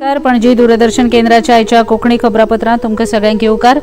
नमस्कार, पणजी दूरदर्शन केंद्राच्या आयच्या कोंकणी खबरापत्रांत तुमकां सगळ्यांक येवकार.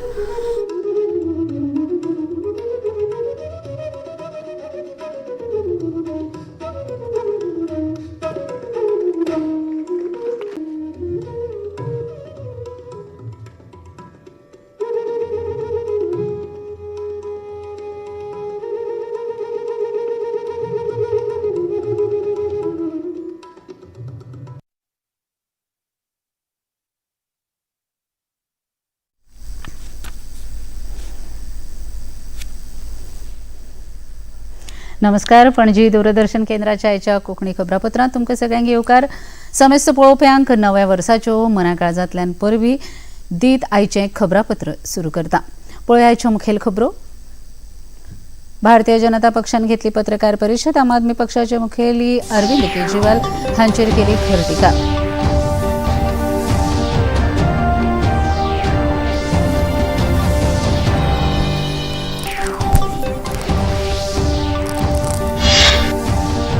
नमस्कार, पणजी दूरदर्शन केंद्राच्या आयच्या कोंकणी खबरापत्रांत तुमकां सगळ्यांक येवकार. समेस्त पळोवप्यांक नव्या वर्साच्यो मना काळजांतल्यान परबी दीत आयचें खबरापत्र सुरू करता. पळोवया आयच्यो मुखेल खबरो. भारतीय जनता पक्षान घेतली पत्रकार परिशद. आम आदमी पक्षाचे मुखेली अरविंद केजरीवाल हांचेर केली खर टिका.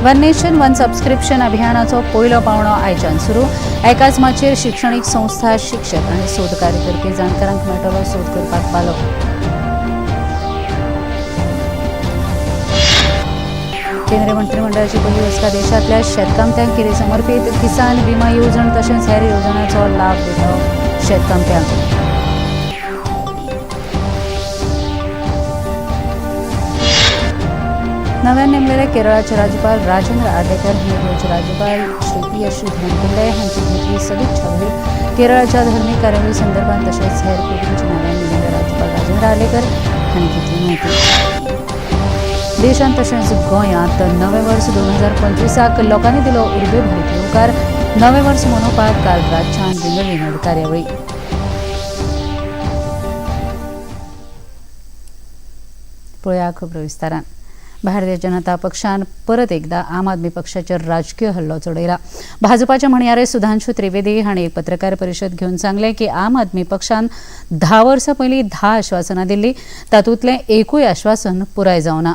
वन नेशन वन सबस्क्रिप्शन अभियानाचो पयलो पावंडो आयच्यान सुरू. एकाच माचयेर शिक्षणीक संस्था, शिक्षक आनी सोद कार्य करपी जाणकारांक मेळटलो सोद करपाक पालो. केंद्रीय मंत्रिमंडळाची पयली बसका देशांतल्या शेतकामत्यांक केली समर्पीत. किसान विमा येवजण तशेंच हेर येवजणांचो लाभ दितलो शेतकामत्यांक. नव्यान नेमलेले केरळाचे राज्यपाल राजेंद्र आर्लेकर हांणी गोंयचे राज्यपाल श्री पी एस श्रीधरन पिल्लय हांची घेतली सदिच्छा भेट. केरळाच्या धर्मीक कार्यावळी संदर्भात तशेंच हेर कृतींची नव्यान नेमलेले राज्यपाल राजेंद्र आर्लेकर हांणी घेतली म्हायती. देशांत तशेंच गोंयांत नवें वर्स 2025 लोकांनी दिलो उर्बेभरीत येवकार. नवें वर्स मनोवपाक काल राज्यांत विंगड विंगड कार्यावळी. पळया खबरो विस्तारान. भारतीय जनता पक्षान परत एकदा आम आदमी पक्षाचेर राजकीय हल्लो चडयला. भाजपाचे म्हणयारे सुधांशु त्रिवेदी हांणी एक पत्रकार परिशद घेवन सांगलें की आम आदमी पक्षान 10 वर्सां पयलीं 10 आश्वासनां दिल्लीं, तातूंतलें एकूय आश्वासन पुराय जावना.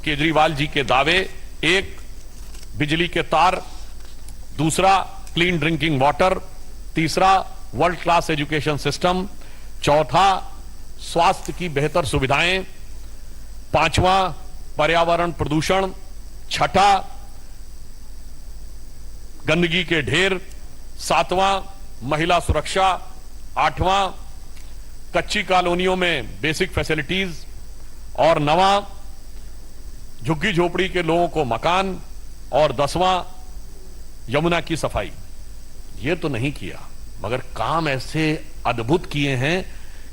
केजरीवाल जी के दावे, एक बिजली के तार, दूसरा क्लीन ड्रिंकिंग वाटर, तीसरा वर्ल्ड क्लास एजुकेशन सिस्टम, चौथा स्वास्थ्य की बेहतर सुविधाएं, पांचवा पर्यावरण प्रदूषण, छठा गंदगी के ढेर, सातवां महिला सुरक्षा, आठवां कच्ची कॉलोनियों में बेसिक फैसिलिटीज और नवां झुग्गी झोपड़ी के लोगों को मकान और 10वां यमुना की सफाई. ये तो नहीं किया, मगर काम ऐसे अद्भुत किए हैं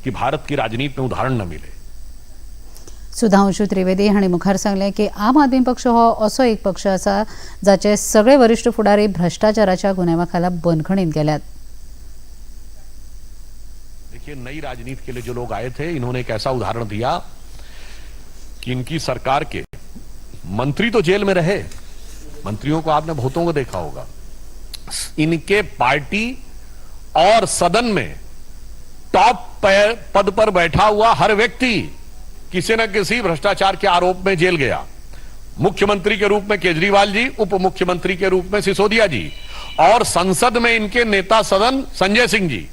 कि भारत की राजनीति में उदाहरण न मिले. सुधांशु त्रिवेदी हांणी मुखार सांगलें की आम आदमी पक्ष हो असो एक पक्ष आसा जाचे सगळे वरिश्ठ फुडारी भ्रष्टाचाराच्या गुन्यांवा खाला बंदखणीत गेल्यात. देखिए, नई राजनीति के लिए जो लोग आए थे, इन्होंने एक ऐसा उदाहरण दिया कि इनकी सरकार के मंत्री तो जेल में रहे, मंत्रियों को आपने बहुतों को देखा होगा, इनके पार्टी और सदन में टॉप पद पर बैठा हुआ हर व्यक्ति किसी न किसी भ्रष्टाचार के आरोप में जेल गया. मुख्यमंत्री के रूप में केजरीवाल जी, उप मुख्यमंत्री के रूप में सिसोदिया जी और संसद में इनके नेता सदन संजय सिंह जी.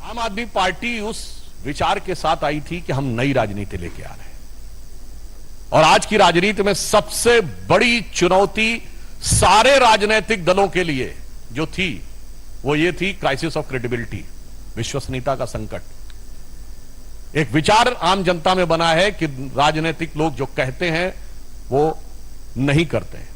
आम आदमी पार्टी उस विचार के साथ आई थी कि हम नई राजनीति लेके आ रहे हैं और आज की राजनीति में सबसे बड़ी चुनौती सारे राजनीतिक दलों के लिए जो थी वो ये थी क्राइसिस ऑफ क्रेडिबिलिटी, विश्वसनीयता का संकट. एक विचार आम जनता में बना है कि राजनीतिक लोग जो कहते हैं वो नहीं करते हैं.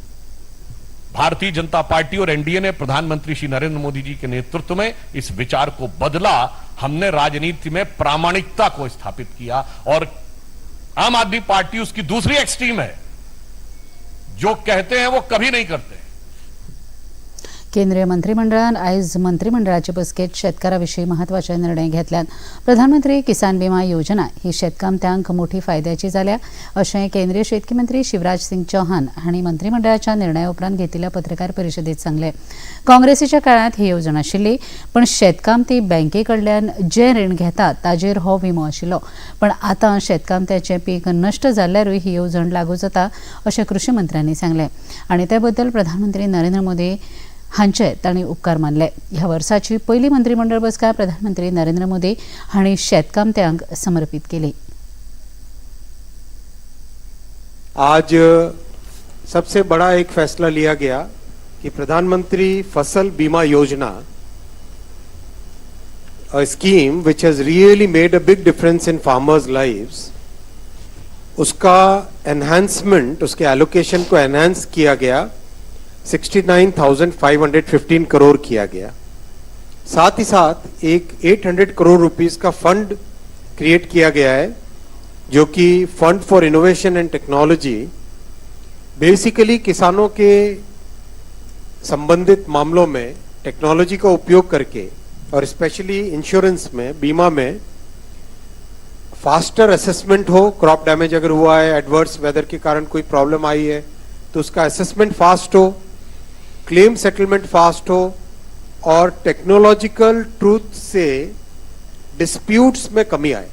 भारतीय जनता पार्टी और एनडीए ने प्रधानमंत्री श्री नरेंद्र मोदी जी के नेतृत्व में इस विचार को बदला. हमने राजनीति में प्रामाणिकता को स्थापित किया और आम आदमी पार्टी उसकी दूसरी एक्सट्रीम है, जो कहते हैं वो कभी नहीं करते. केंद्रीय मंत्रिमंडळान आयज मंत्रिमंडळाचे बसकेत शेतकाराविशीं म्हत्वाचे निर्णय घेतल्यात. प्रधानमंत्री किसान विमा योजना ही शेतकामत्यांक मोठी फायद्याची जाल्या अशें केंद्रीय शेतकी मंत्री शिवराज सिंग चौहान हांणी मंत्रिमंडळाच्या निर्णया उपरांत घेतिल्ल्या पत्रकार परिशदेत सांगलें. काँग्रेसीच्या काळांत ही येवजण आशिल्ली, पण शेतकामती बँके कडल्यान जें रीण घेतात ताजेर हो विमो आशिल्लो, पण आतां शेतकामत्याचें पीक नश्ट जाल्ल्यारूय ही येवजण लागू जाता अशें कृशी मंत्र्यांनी सांगलें आनी ते बद्दल प्रधानमंत्री नरेंद्र मोदी हांचे तांणी उपकार मानले. ह्या वर्साची पयली मंत्रीमंडळ बसका प्रधानमंत्री नरेंद्र मोदी हांणी शेतकामत्यांक समर्पित केली. आज सबसे बड़ा एक फैसला लिया गया कि Pradhan Mantri Fasal Bima Yojana, a scheme which has really made a big difference in farmers' lives, उसका एनहांसमेंट, उसके एलोकेशन को एनहांस किया गया, 69,515 करोड़ किया गया. साथ ही साथ एक 800 करोड़ रुपीस का फंड क्रिएट किया गया है, जो कि fund for innovation and technology, basically किसानों के संबंधित मामलों में टेक्नोलॉजी का उपयोग करके और स्पेशली इंश्योरेंस में, बीमा में फास्टर असेसमेंट हो. क्रॉप डैमेज अगर हुआ है, एडवर्स वेदर के कारण कोई प्रॉब्लम आई है, तो उसका असेसमेंट फास्ट हो, क्लेम सेटलमेंट फास्ट हो और टेक्नोलॉजिकल ट्रूथ से डिस्प्यूट्स में कमी आए.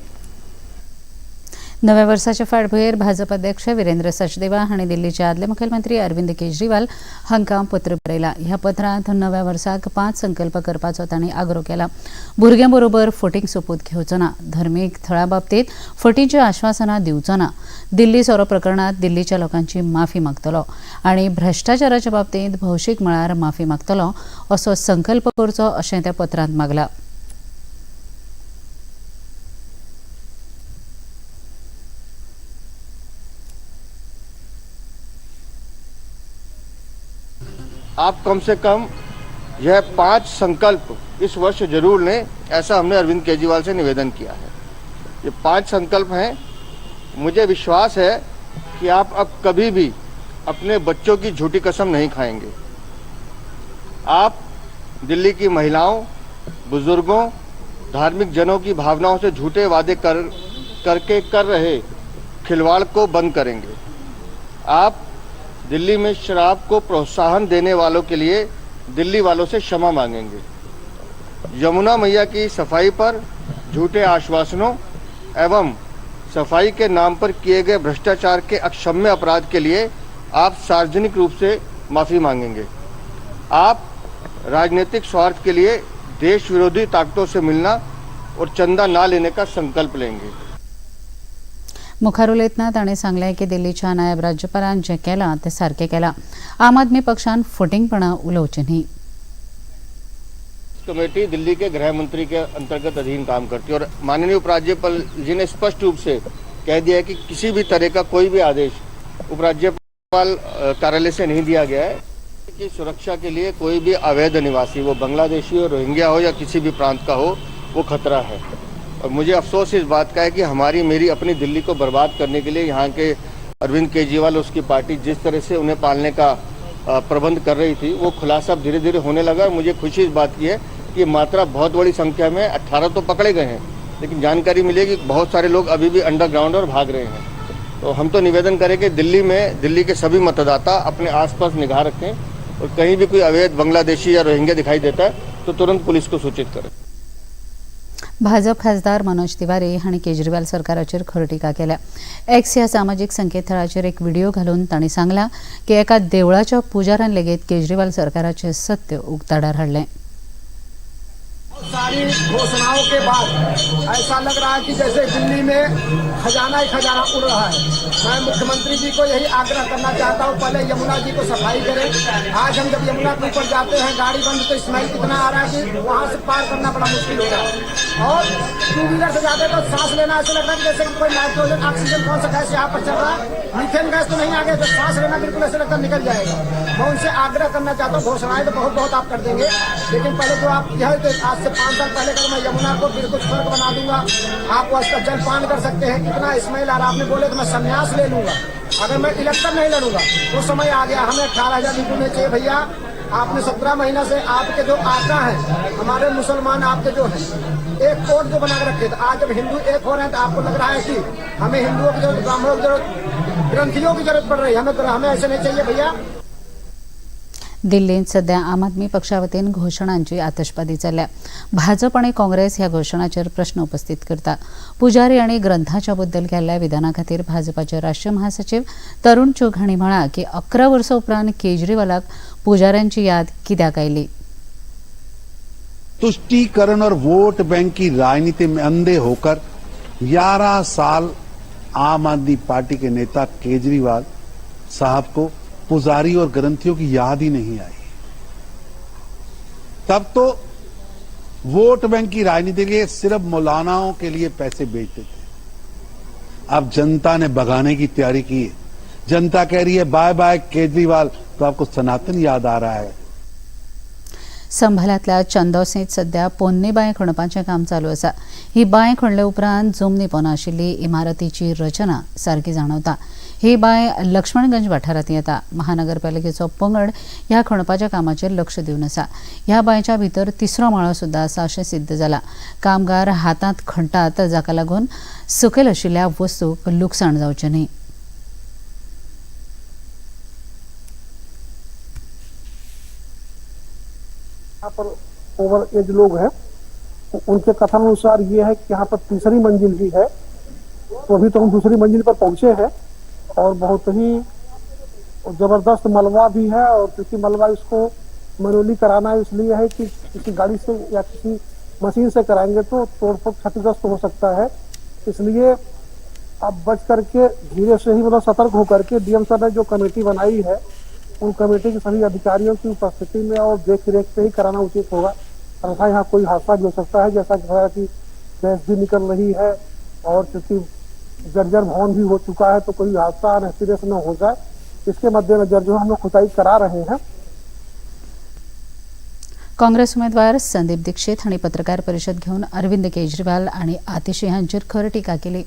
नव्या वर्साच्या फाटभुंयेर भाजप अध्यक्ष विरेंद्र सचदेवा हांणी दिल्लीचे आदले मुखेलमंत्री अरविंद केजरीवाल हांकां पत्र बरयलां. ह्या पत्रांत नव्या वर्साक 5 संकल्प करपाचो तांणी आग्रो केला. भुरग्यां बरोबर फटींग सोपूत घेवचो ना, धर्मीक थळां बाबतींत फटींची आश्वासनां दिवचो ना, दिल्ली सोरो प्रकरणांत दिल्लीच्या लोकांची माफी मागतलो आनी भ्रश्टाचाराच्या बाबतींत भौशीक मळार माफी मागतलो असो संकल्प करचो अशें त्या पत्रांत मागलां. आप कम से कम यह 5 संकल्प इस वर्ष जरूर लें, ऐसा हमने अरविंद केजरीवाल से निवेदन किया है. ये 5 संकल्प हैं. मुझे विश्वास है कि आप अब कभी भी अपने बच्चों की झूठी कसम नहीं खाएंगे. आप दिल्ली की महिलाओं, बुजुर्गों, धार्मिक जनों की भावनाओं से झूठे वादे करके कर रहे खिलवाड़ को बंद करेंगे. आप दिल्ली में शराब को प्रोत्साहन देने वालों के लिए दिल्ली वालों से क्षमा मांगेंगे. यमुना मैया की सफाई पर झूठे आश्वासनों एवं सफाई के नाम पर किए गए भ्रष्टाचार के अक्षम्य अपराध के लिए आप सार्वजनिक रूप से माफ़ी मांगेंगे. आप राजनीतिक स्वार्थ के लिए देश विरोधी ताकतों से मिलना और चंदा ना लेने का संकल्प लेंगे. मुखार उलयतना ताणें सांगलें की दिल्लीच्या नायब राज्यपालान जें केलां तें सारकें केलां. आम आदमी पक्षान फटींगपणां उलोवचें न्ही. कमेटी दिल्ली के गृह मंत्री के अंतर्गत अधीन काम करती है और माननीय उपराज्यपाल जी ने स्पष्ट रूप से कह दिया है कि किसी भी तरह का कोई भी आदेश उपराज्यपाल कार्यालय से नहीं दिया गया है कि सुरक्षा के लिए कोई भी अवैध निवासी, वो बांग्लादेशी हो, रोहिंग्या हो या किसी भी प्रांत का हो, वो खतरा है. और मुझे अफसोस इस बात का है कि हमारी मेरी अपनी दिल्ली को बर्बाद करने के लिए यहाँ के अरविंद केजरीवाल, उसकी पार्टी जिस तरह से उन्हें पालने का प्रबंध कर रही थी, वो खुलासा धीरे धीरे होने लगा. और मुझे खुशी इस बात की है कि मात्रा बहुत बड़ी संख्या में 18 तो पकड़े गए हैं, लेकिन जानकारी मिली कि बहुत सारे लोग अभी भी अंडरग्राउंड और भाग रहे हैं. तो हम तो निवेदन करें कि दिल्ली में दिल्ली के सभी मतदाता अपने आसपास निगाह रखें और कहीं भी कोई अवैध बांग्लादेशी या रोहिंग्या दिखाई देता है तो तुरंत पुलिस को सूचित करें. भाजप खासदार मनोज तिवारी हांणी केजरीवाल सरकाराचेर खर टिका केल्या. एक्स ह्या सामाजीक संकेतथळाचेर एक व्हिडिओ घालून तांणी सांगलां की एका देवळाच्या पुजारान लेगीत केजरीवाल सरकाराचें सत्य उक्ताडार हाडलें. सारी घोषणाओं के बाद ऐसा लग रहा है कि जैसे दिल्ली में खजाना ही खजाना उड़ रहा है. मैं मुख्यमंत्री जी को यही आग्रह करना चाहता हूँ, पहले यमुना जी को सफाई करें. आज हम जब यमुना के ऊपर जाते हैं, गाड़ी बंद तो स्मेल इतना आ रहा है कि वहाँ से पार करना बड़ा मुश्किल हो रहा है. और टू व्हीलर से जाते तो सांस लेना ऐसा लग रहा है कि जैसे कोई नाइट्रोजन, ऑक्सीजन कौन सा गैस यहाँ पर चल रहा है, मीथेन गैस तो नहीं आ गया, तो सांस लेना बिल्कुल ऐसा लगता निकल जाएगा. मैं उनसे आग्रह करना चाहता हूँ, घोषणाएं तो बहुत बहुत आप कर देंगे, लेकिन पहले तो आप यह आज से 5 साल पहले कर मैं यमुना को बिल्कुल स्वर्ग बना दूंगा, आप उसका जलपान कर सकते हैं, इतना स्मेल आ रहा. आपने बोले तो मैं संन्यास ले लूंगा अगर मैं इलेक्शन नहीं लड़ूंगा. वो समय आ गया, हमें 18,000 बिल्कुल नहीं चाहिए भैया. आपने 17 महीना से आपके जो आका हैं, हमारे मुसलमान आपके जो हैं, एक कोट जो बना के रखे थे, आज जब हिंदू एक हो रहे हैं तो आपको लग रहा है कि हमें हिंदुओं की जरूरत, ब्राह्मणों की जरूरत, ग्रंथियों की जरूरत पड़ रही है. हमें ऐसे नहीं चाहिए भैया. दिल्लींत सध्या आम आदमी पक्षा वतीन घोशणांची आतशबाजी चल्ल्या. भाजप आनी काँग्रेस ह्या घोशणाचेर प्रश्न उपस्थित करता. पुजारी आनी ग्रंथाच्या बद्दल केल्ल्या विधाना खातीर भाजपाचे राष्ट्रीय महासचिव तरुण चुग हांणी म्हळां की 11 वर्सां उपरांत केजरीवालाक पुजाऱ्यांची याद कित्याक आयली. तुष्टीकरण और वोट बैंक की राजनीति में अंधे होकर 11 साल आम आदमी पार्टी के नेता केजरीवाल साहब को पुजारी और ग्रंथियों की याद ही नहीं आई। तब तो वोट बैंक की राजनीति के लिए सिर्फ मौलानाओं के लिए पैसे बेचते थे। अब जनता ने भगाने की तैयारी की है। जनता कह रही है बाय बाय केजरीवाल, तो आपको सनातन याद आ रहा है। संभालांतल्या चंदोसींत सध्या पोन्नी बांय खणपाचें काम चालू आसा. ही बांय खणले उपरांत जमनी पोंदा आशिल्ली इमारतीची रचना सारकी जाणवता. ही बांय लक्ष्मणगंज वाठारांत येता. महानगरपालिकेचो पंगड ह्या खणपाच्या कामाचेर लक्ष दिवन आसा. ह्या बांयच्या भितर तिसरो माळो सुद्दां आसा अशें सिद्ध जाला. कामगार हातांत खणटात, जाका लागून सकयल आशिल्ल्या वस्तूक लुकसाण जावचें न्हय. यहाँ पर ओवर एज लोग हैं, उनके कथन अनुसार ये है कि यहाँ पर तीसरी मंजिल भी है। तो अभी तो हम दूसरी मंजिल पर पहुंचे हैं और बहुत ही जबरदस्त मलबा भी है। और क्योंकि मलबा इसको मैनुअली कराना इसलिए है कि किसी गाड़ी से या किसी मशीन से कराएंगे तो तोड़फोड़ क्षतिग्रस्त हो सकता है, इसलिए अब बच करके धीरे से ही मतलब सतर्क होकर के डीएम सर ने जो कमेटी बनाई है उन कमेटी के सभी अधिकारियों की उपस्थिति में और देख रेख पे ही कराना उचित होगा। अन्यथा यहाँ कोई हादसा भी हो सकता है, जैसा कि गैस भी निकल रही है और चूँकि जर्जर भवन भी हो चुका है तो कोई हादसा सीरियस न हो जाए, इसके मद्देनजर जो हम लोग खुदाई करा रहे हैं। काँग्रेस उमेदवार संदीप दीक्षित हांणी पत्रकार परिशद घेवन अरविंद केजरीवाल आनी आतिशी हांचेर खर टिका केली.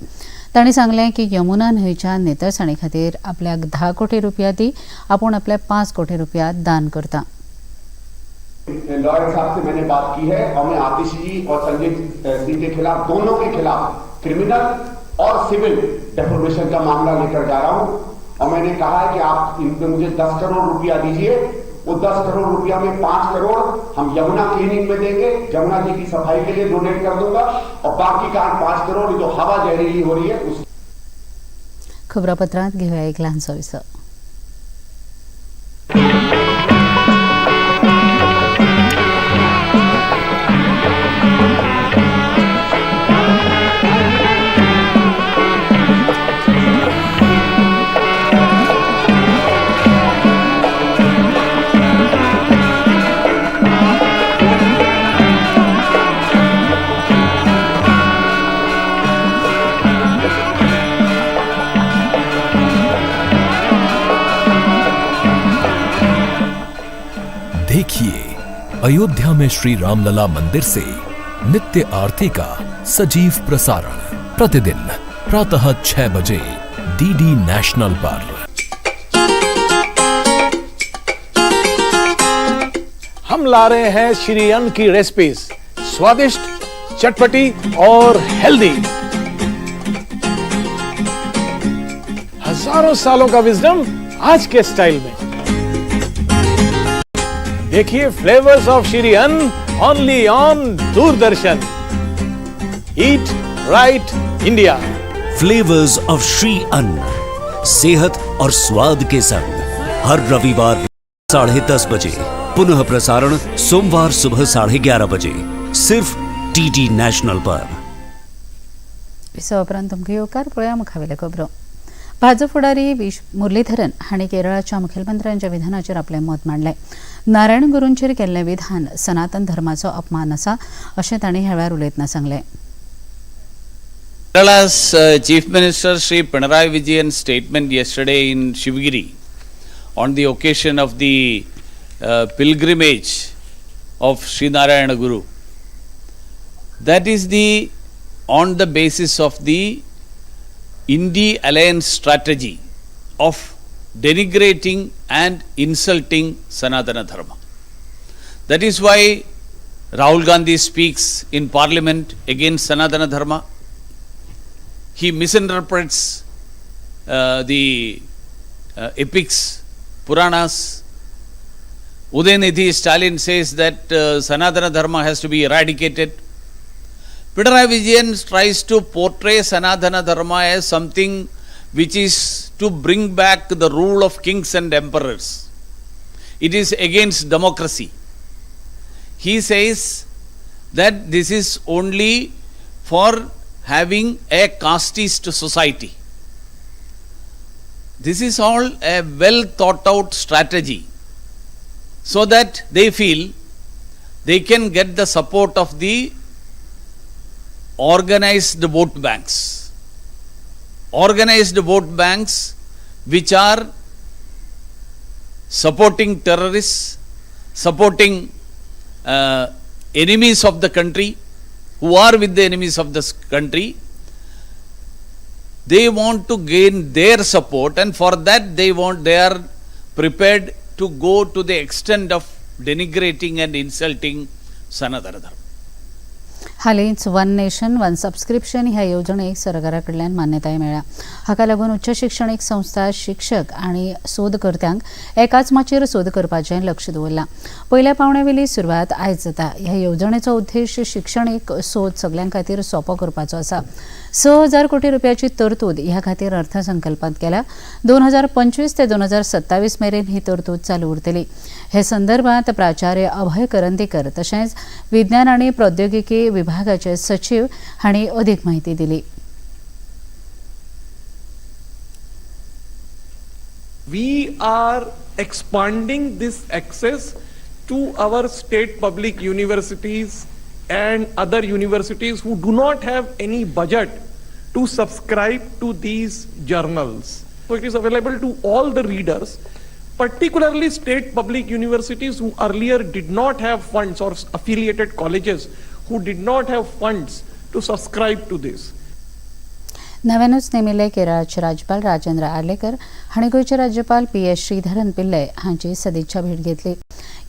तांणी सांगलें की यमुना न्हंयच्या नितळसाणे खातीर आपल्याक 10 कोटी रुपया दी, आपूण आपले 5 कोटी रुपया दान करता. लॉयर साहब से मैंने बात की है और मैं आतिशी जी और संजय सिंह के खिलाफ, दोनों के खिलाफ क्रिमिनल और सिविल डेफोर्मेशन का मामला लेकर जा रहा हूं। और मैंने कहा है कि आप इन पे मुझे 10 करोड़ रुपया दीजिए। वो 10 करोड़ रुपया में 5 करोड़ हम यमुना क्लिनिक में देंगे, यमुना जी की सफाई के लिए डोनेट कर दूंगा और बाकी का 5 करोड़ जो हवा जहरीली हो रही है उस। खबरापत्रांत घेऊया एक ल्हानसो विसव. देखिए अयोध्या में श्री रामलला मंदिर से नित्य आरती का सजीव प्रसारण प्रतिदिन प्रातः 6 बजे डीडी नेशनल पर। हम ला रहे हैं श्री अन्न की रेसिपीज, स्वादिष्ट, चटपटी और हेल्दी। हजारों सालों का विजडम आज के स्टाइल में। देखिए flavours of Shri Anna only on Doordarshan. Eat right India. Flavours of Shri Anna, सेहत और स्वाद के संग हर रविवार 10:30 बजे, पुनः प्रसारण सोमवार सुबह 11:30 बजे, सिर्फ डीडी नेशनल पर। विसवा उपरांत तुमकां येवकार. पळोवया मुखावेल्यो खबरो. भाजप फुडारी व्ही मुरलीधरन हांणी केरळाच्या मुखेलमंत्र्यांच्या विधानाचेर आपलें मत मांडलें. नारायण गुरूंचेर केल्लें विधान सनातन धर्माचो अपमान आसा अशें तांणी ह्या वेळार उलयतना सांगलें. Kerala's Chief Minister Shri Pinarayi Vijayan's statement yesterday in Shivgiri on the occasion of the pilgrimage of Sri Narayana Guru, that is the on the basis of the Indi Alliance strategy of denigrating and insulting Sanatana Dharma. That is why Rahul Gandhi speaks in parliament against Sanatana Dharma. He misinterprets the epics, Puranas. Udhayanidhi Stalin says that Sanatana Dharma has to be eradicated. Pinarayi Vijayan tries to portray Sanatana Dharma as something which is to bring back the rule of kings and emperors. It is against democracy. He says that this is only for having a casteist society. This is all a well thought out strategy so that they feel they can get the support of the organized vote banks. Organized vote banks which are supporting terrorists, supporting enemies of the country, who are with the enemies of this country. They want to gain their support, and for that they are prepared to go to the extent of denigrating and insulting Sanatana Dharma. हालींच one nation one subscription ह्या येवजणेक सरकारा कडल्यान मान्यताय मेळ्ळ्या. हाका लागून उच्च शिक्षणीक संस्था, शिक्षक आनी सोदकर्त्यांक एकाच माचयेर सोद करपाचें लक्ष दवरलां. पयल्या पावंड्यावेली सुरवात आयज जाता. ह्या येवजणेचो उद्देश शिक्षणीक सोद सगल्यां खातीर सोंपो करपाचो आसा. 6,000 कोटी रुपयाची तरतूद ह्या खातीर अर्थसंकल्पांत केल्या. 2025 ते 2027 मेरेन ही तरतूद चालू उरतली. हे संदर्भात प्राचार्य अभय करंदीकर तशेंच विज्ञान आनी प्रौद्योगिकी विभागाचे सचिव हांणी अधिक माहिती दिली. We are expanding this access to our state public universities and other universities who do not have any budget to subscribe to these journals. So it is available to all the readers, particularly state public universities who earlier did not have funds or affiliated colleges who did not have funds to subscribe to this. नव्यानूच नेमिल्ले केरळाचे राज्यपाल राजेंद्र आर्लेकर हांणी गोंयचे राज्यपाल PS Sreedharan Pillai हांची सदिच्छा भेट घेतली.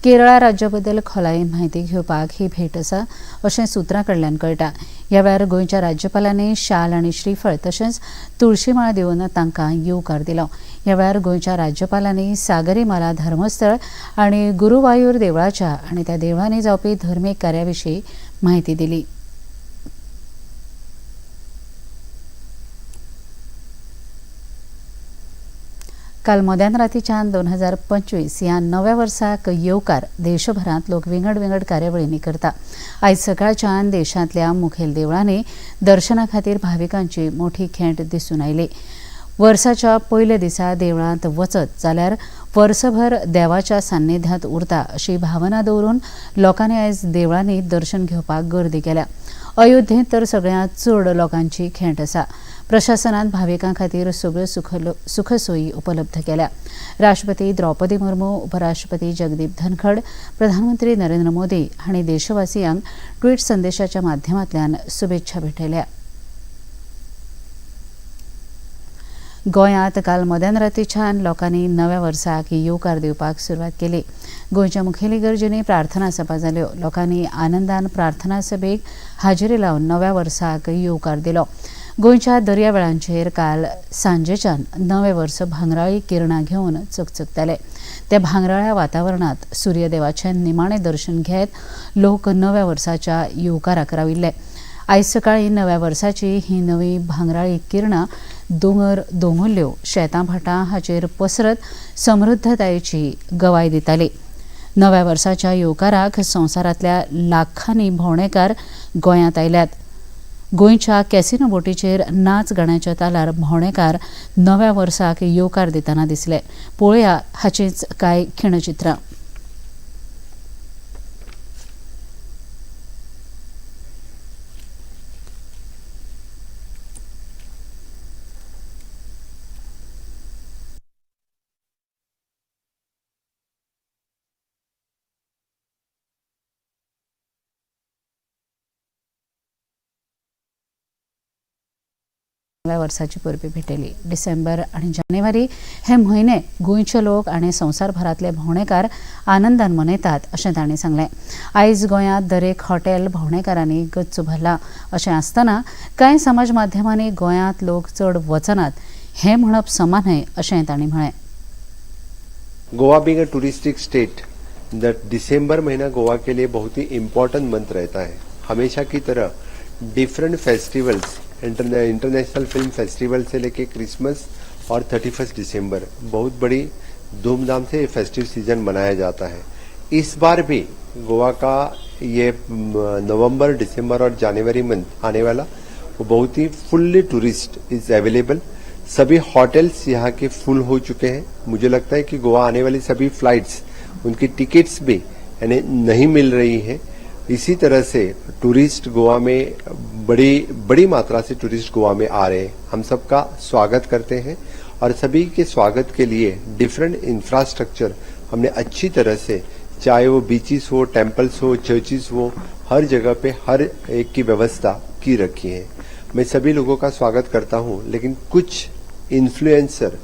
केरळा राज्याबद्दल खोलायेन म्हायती घेवपाक ही भेट आसा अशें सुत्रां कडल्यान कळटा. ह्या वेळार गोंयच्या राज्यपालांनी शाल आनी श्रीफळ तशेंच तुळशीमाळ दिवन तांकां येवकार दिलो. ह्या वेळार गोंयच्या राज्यपालांनी सागरीमाला धर्मस्थळ आनी गुरुवायूर देवळाच्या आनी त्या देवळांनी जावपी धर्मीक कार्याविशीं म्हायती दिली. काल मध्यान रातीच्यान 2025 ह्या नव्या वर्साक येवकार देशभरांत लोक विंगड विंगड कार्यावळींनी करता. आयज सकाळच्यान देशांतल्या मुखेल देवळांनी दर्शना खातीर भाविकांची मोठी खेंट दिसून आयली. वर्साच्या पयल्या दिसा देवळांत वचत जाल्यार वर्सभर देवाच्या सान्निध्यांत उरता अशी भावना दवरून लोकांनी आयज देवळांनी दर्शन घेवपाक गर्दी केल्या. अयोध्येंत तर सगळ्यांत चड लोकांची खेंट आसा. प्रशासनान भाविकां खातीर सगळ्यो सुखसोयी उपलब्ध केल्या. राष्ट्रपती द्रौपदी मुर्मू, उपराष्ट्रपती जगदीप धनखड, प्रधानमंत्री नरेंद्र मोदी हांणी देशवासियांक ट्विट संदेशाच्या माध्यमांतल्यान शुभेच्छा भेटयल्या. गोंयांत काल मध्यान रातीच्यान लोकांनी नव्या वर्साक येवकार दिवपाक सुरवात केली. गोंयच्या मुखेली गरजेनी प्रार्थना सभा जाल्यो. लोकांनी आनंदान प्रार्थना सभेक हाजेरी लावन नव्या वर्साक येवकार दिलो. गोंयच्या दर्यावेळांचेर काल सांजेच्यान नवें वर्स भांगराळी किरणां घेवन चकचकताले. त्या भांगराळ्या वातावरणांत सुर्यदेवाचें निमाणें दर्शन घेत लोक नव्या वर्साच्या येवकाराक राविल्ले. आयज सकाळीं नव्या वर्साची ही नवी भांगराळी किरणां दोंगर दोंगुल्ल्यो, शेतां भाटां हाचेर पसरत समृद्धतायेची गवाय दिताली. नव्या वर्साच्या येवकाराक संवसारांतल्या लाखांनी भोंवडेकार गोंयांत आयल्यात. गोंयच्या कॅसिनो बोटीचेर नाच गाण्याच्या तालार भोंवडेकार नव्या वर्साक येवकार दितना दिसले. पळोवया हाचींच कांय खिणचित्रां. नव्या वर्साची परबी भेटयली. डिसेंबर आनी जानेवारी हे म्हयने गोंयचे लोक आनी संवसारभरांतले भोंवडेकार आनंदान मनयतात अशें तांणी सांगलें. आयज गोंयांत दरेक हॉटेल भोंवडेकारांनी गच्च भरलां अशें आसतना कांय समाज माध्यमांनी गोंयांत लोक चड वचनात हें म्हणप समा न्हय अशें तांणी म्हळें. Goa being a touristic state, That दिसंबर महीना गोवा के लिए बहुत ही इम्पोर्टेंट मंथ रहता है। हमेशा की तरह different festivals, international film festival से लेके क्रिसमस और 31 दिसंबर बहुत बड़ी धूमधाम से ये फेस्टिव सीजन मनाया जाता है। इस बार भी गोवा का ये नवंबर, दिसंबर और जनवरी मंथ आने वाला वो बहुत ही फुल्ली टूरिस्ट is available. सभी होटल्स यहाँ के फुल हो चुके हैं। मुझे लगता है कि गोवा आने वाली सभी फ्लाइट्स, उनकी टिकट्स भी यानी नहीं मिल रही है। इसी तरह से टूरिस्ट गोवा में बड़ी बड़ी मात्रा से टूरिस्ट गोवा में आ रहे हैं। हम सबका स्वागत करते हैं और सभी के स्वागत के लिए डिफरेंट इंफ्रास्ट्रक्चर हमने अच्छी तरह से, चाहे वो बीचेस हो, टेम्पल्स हो, चर्चेस हो, हर जगह पे हर एक की व्यवस्था की रखी है। मैं सभी लोगों का स्वागत करता हूँ, लेकिन कुछ influencer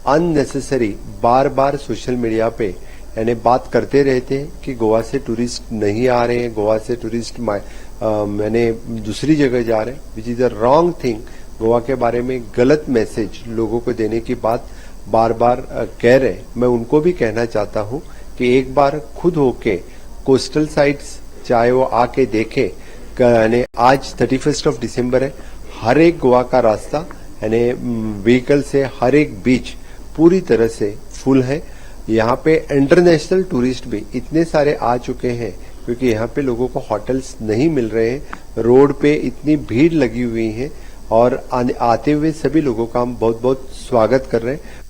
unnecessary bar bar social media pay यानी बात करते रहते हैं कि गोवा से टूरिस्ट नहीं आ रहे हैं, गोवा से टूरिस्ट मैंने दूसरी जगह जा रहे हैं, which is a wrong thing. Goa K बारे में गलत मैसेज लोगों को देने की बात बार बार कह रहे हैं। मैं उनको भी कहना चाहता हूँ कि एक बार खुद होके कोस्टल साइट्स चाहे वो आके देखे। यानी आज 31 ऑफ दिसंबर है, हर एक गोवा का रास्ता यानी व्हीकल से हर एक बीच पूरी तरह से फुल है। यहाँ पे इंटरनेशनल टूरिस्ट भी इतने सारे आ चुके हैं क्योंकि यहाँ पे लोगों को होटल्स नहीं मिल रहे हैं, रोड पे इतनी भीड़ लगी हुई है और आते हुए सभी लोगों का हम बहुत बहुत स्वागत कर रहे हैं।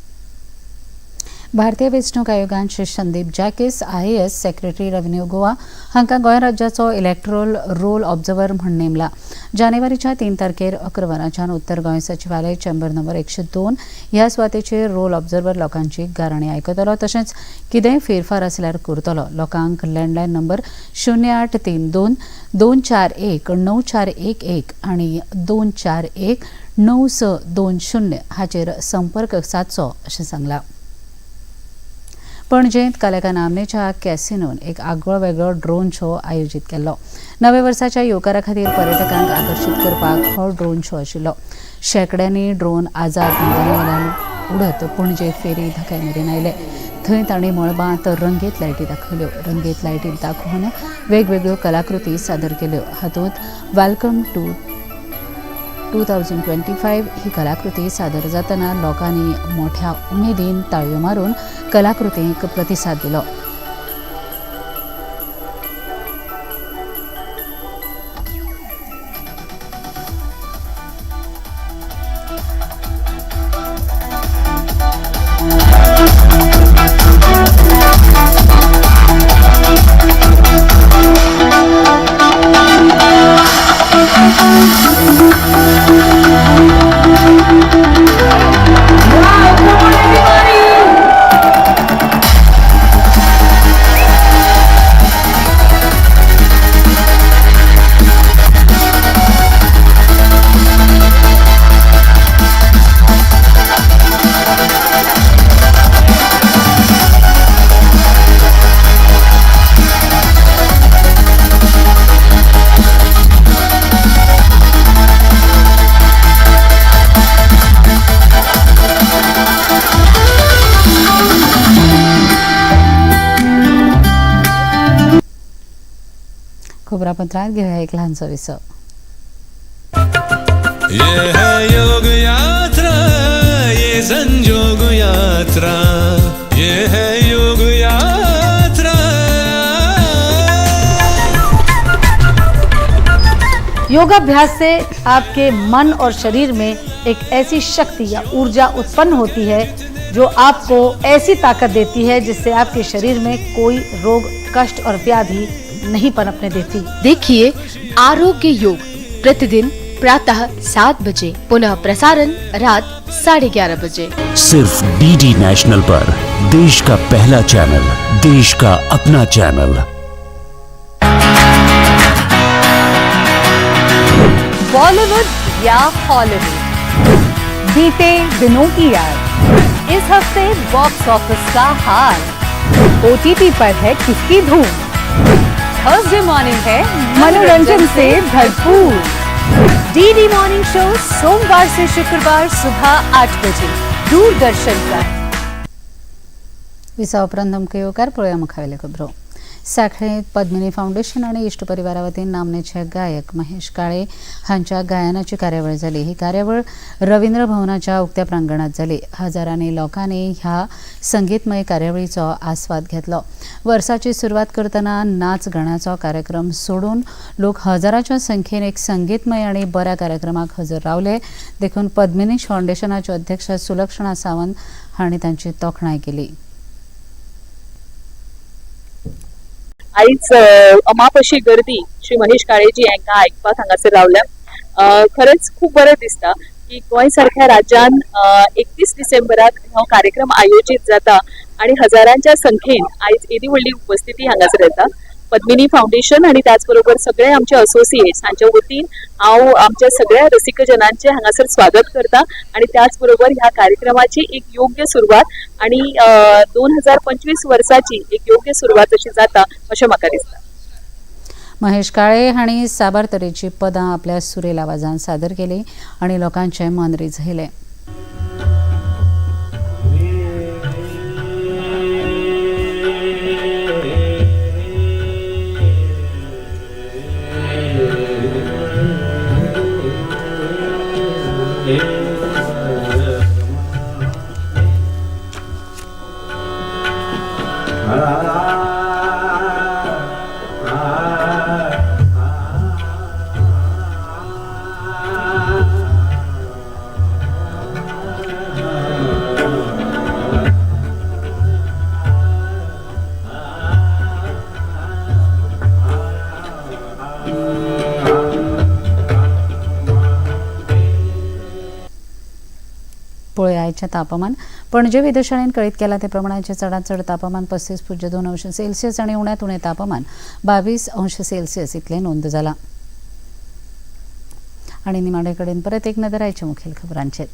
भारतीय वेंचणूक आयोगान Shri Sandeep Jacques IAS secretary revenue Goa हांकां गोंय राज्याचो इलेक्ट्रोल रोल ऑब्जर्वर म्हूण नेमला। जानेवारीच्या 3 तारखेर 11 वरांच्यान उत्तर गोंय सचिवालय चेंबर नंबर 102 ह्या सुवातेचेर रोल ऑब्जर्वर लोकांची गाराणी आयकतलो, तशेंच कितेंय फेरफार आसल्यार करतलो। लोकांक लँडलायन नंबर 0832 241 9411 आनी 241 9620 हाचेर संपर्क सादचो अशें सांगलां। पणजेंत काल एका नामनेच्या कॅसिनोन एक आगळो वेगळो ड्रोन शो आयोजीत केल्लो। नव्या वर्साच्या येवकारा खातीर पर्यटकांक आकर्शीत करपाक हो ड्रोन शो आशिल्लो। शेंकड्यांनी ड्रोन आझाद मैदाना वयल्यान उडत पणजे फेरी धक्या मेरेन आयले। थंय तांणी मळबांत रंगीत लायटी दाखयल्यो। रंगीत लायटी दाखोवन वेगवेगळ्यो कलाकृती सादर केल्यो। हातूंत welcome to 2025 ही कलाकृती सादर जातना लोकांनी मोठ्या उमेदीन ताळयो मारून कलाकृतीक प्रतिसाद दिलो। खबरापत्रात घेऊया एक लहानसो विसव। ये है योग यात्रा, ये संजोग यात्रा, ये है योग यात्रा। योगाभ्यास से आपके मन और शरीर में एक ऐसी शक्ति या ऊर्जा उत्पन्न होती है जो आपको ऐसी ताकत देती है जिससे आपके शरीर में कोई रोग, कष्ट और व्याधि नहीं पनपने देती। देखिए आरोग्य योग प्रतिदिन प्रातः 7 बजे, पुनः प्रसारण रात 11:30 बजे, सिर्फ डीडी नेशनल पर। देश का पहला चैनल, देश का अपना चैनल। बॉलीवुड या हॉलीवुड, बीते दिनों की याद, इस हफ्ते बॉक्स ऑफिस का हाल, ओटीटी पर है किसकी धूम, थर्सडे मॉर्निंग है मनोरंजन से भरपूर। डीडी मॉर्निंग शो सोमवार से शुक्रवार सुबह 8 बजे दूरदर्शन पर। विसा उपरांत आमकां येवकार पळोवया मुखावेल्यो खबरो। सांखळे पद्मिनी फावंडेशन आनी इश्ट परिवारा वतीन नामनेचे गायक महेश काळे हांच्या गायनाची कार्यावळ जाली. ही कार्यावळ रवींद्र भवनाच्या उक्त्या प्रांगणात जाली. हजारांनी लोकांनी ह्या संगीतमय कार्यावळीचो आस्वाद घेतलो. वर्साची सुरवात करतना नाच गाण्याचो कार्यक्रम सोडून लोक हजाराच्या संख्येन एक संगीतमय आनी बऱ्या कार्यक्रमाक हजर रावले. देखून पद्मिनी फावंडेशनाच्यो अध्यक्ष सुलक्षणा सावंत हांणी तांची तोखणाय केली. आयज अमाप अशी गर्दी श्री महेश काळेजी हांकां आयकपाक हांगासर रावल्या. खरेंच खूब बरें दिसता की गोंय सारख्या राज्यान 31 डिसेंबराक हो कार्यक्रम आयोजीत जाता आनी हजारांच्या संख्येन आयज एदी व्हडली उपस्थिती हांगासर येता. पद्मिनी फावंडेशन आनी त्याच बरोबर सगळे आमचे असोसिएट्स हांच्या वतीन हांव आमच्या सगळ्या रसिकजनांचे हांगासर स्वागत करता आनी त्याच बरोबर ह्या कार्यक्रमाची एक योग्य सुरवात आनी 2025 वर्साची एक योग्य सुरवात अशी जाता अशें म्हाका दिसता. महेश काळे हांणी साबार तरेची पदां आपल्या सुरेल आवाजान सादर केली आनी लोकांचें मन रिझयलें. पळयाचें तापमान. पणजे वेधशाळेन कळीत केलां ते प्रमाणाचें चडांत चड तापमान 35.2 अंश सेल्सियस आनी उण्यांत उणें तापमान 22 अंश सेल्सियस इतलें नोंद जालां. आनी निमाणे कडेन परत एक नदर आयच्या मुखेल खबरांचेर.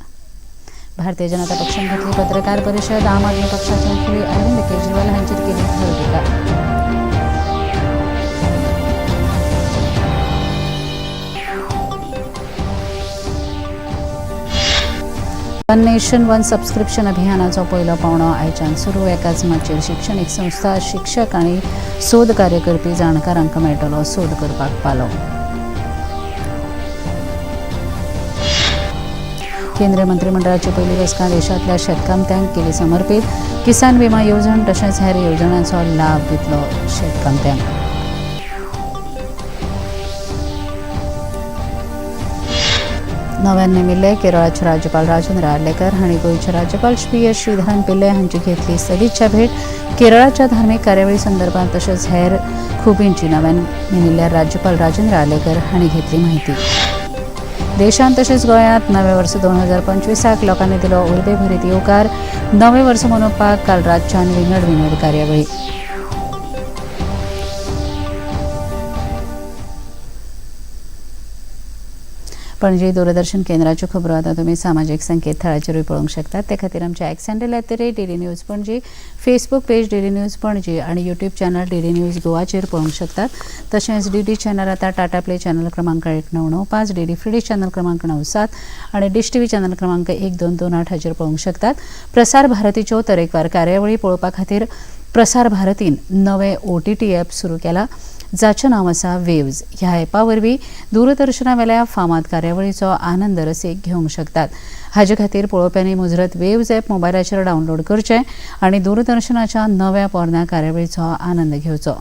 भारतीय जनता पक्षान घेतली पत्रकार परिशद. आम आदमी पक्षाचे मुखेली अरविंद केजरीवाल हांचेर केली खर टिका. वन नेशन वन सबस्क्रिप्शन अभियानाचो पयलो पावणो आयच्यान सुरू. एकाच माचयेर शिक्षणीक संस्था, शिक्षक आनी सोद कार्य करपी जाणकारांक मेळटलो सोद करपाक पालो. केंद्रीय मंत्रिमंडळाची पयली बसका देशांतल्या शेतकामत्यांक केली समर्पीत. किसान विमा येवजण तशेंच हेर येवजण्यांचो लाभ दितलो शेतकामत्यांक. नव्यान नेमिल्ले केरळाचे राज्यपाल राजेंद्र आर्लेकर हांणी गोंयचे राज्यपाल श्री एस श्रीधरन पिल्ले हांची घेतली सदिच्छा भेट. केरळाच्या धार्मीक कार्यावळी संदर्भात तशेंच हेर खुबींची नव्यान नेमिल्ल्या राज्यपाल राजेंद्र आर्लेकर हांणी घेतली माहिती. देशांत तशेंच गोंयांत नवें वर्स 2025 लोकांनी दिलो उर्बेभरीत येवकार. नवें वर्स मनोवपाक काल रातच्यान विंगड विंगड कार्यावळी. पणजी दूरदर्शन केंद्राच्यो खबरो आतां तुमी सामाजीक संकेतथळाचेरूय पळोवंक शकतात. ते खातीर आमच्या X handle @DD News Panaji, Facebook page DD News Panaji आनी यूट्यूब चॅनल डीडी न्यूज गोवाचेर पळोवंक शकतात. तशेंच डीडी चॅनल आतां टाटा प्ले चॅनल क्रमांक 1995, डीडी फ्री चॅनल क्रमांक 97 आनी डिश टीव्ही चॅनल क्रमांक 1228 हाचेर पळोवंक शकतात. प्रसार भारतीच्यो तरेकवार कार्यावळी पळोवपा खातीर प्रसार भारतीन नवें OTT app सुरू केला जाचें नांव आसा वेव्ज. ह्या ॲपा वरवीं दूरदर्शनावेल्या फामाद कार्यावळीचो आनंद रसीक घेवंक शकतात. हाजे खातीर पळोवप्यांनी मुजरत वेव्ज ॲप मोबायलाचेर डावनलोड करचें आनी दूरदर्शनाच्या नव्या पोरण्या कार्यावळीचो आनंद घेवचो.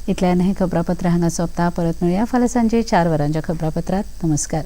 इतल्यान हें खबरापत्र हांगा सोंपता. परत मेळया फाल्यां सांजे 4 वरांच्या खबरापत्रांत. नमस्कार.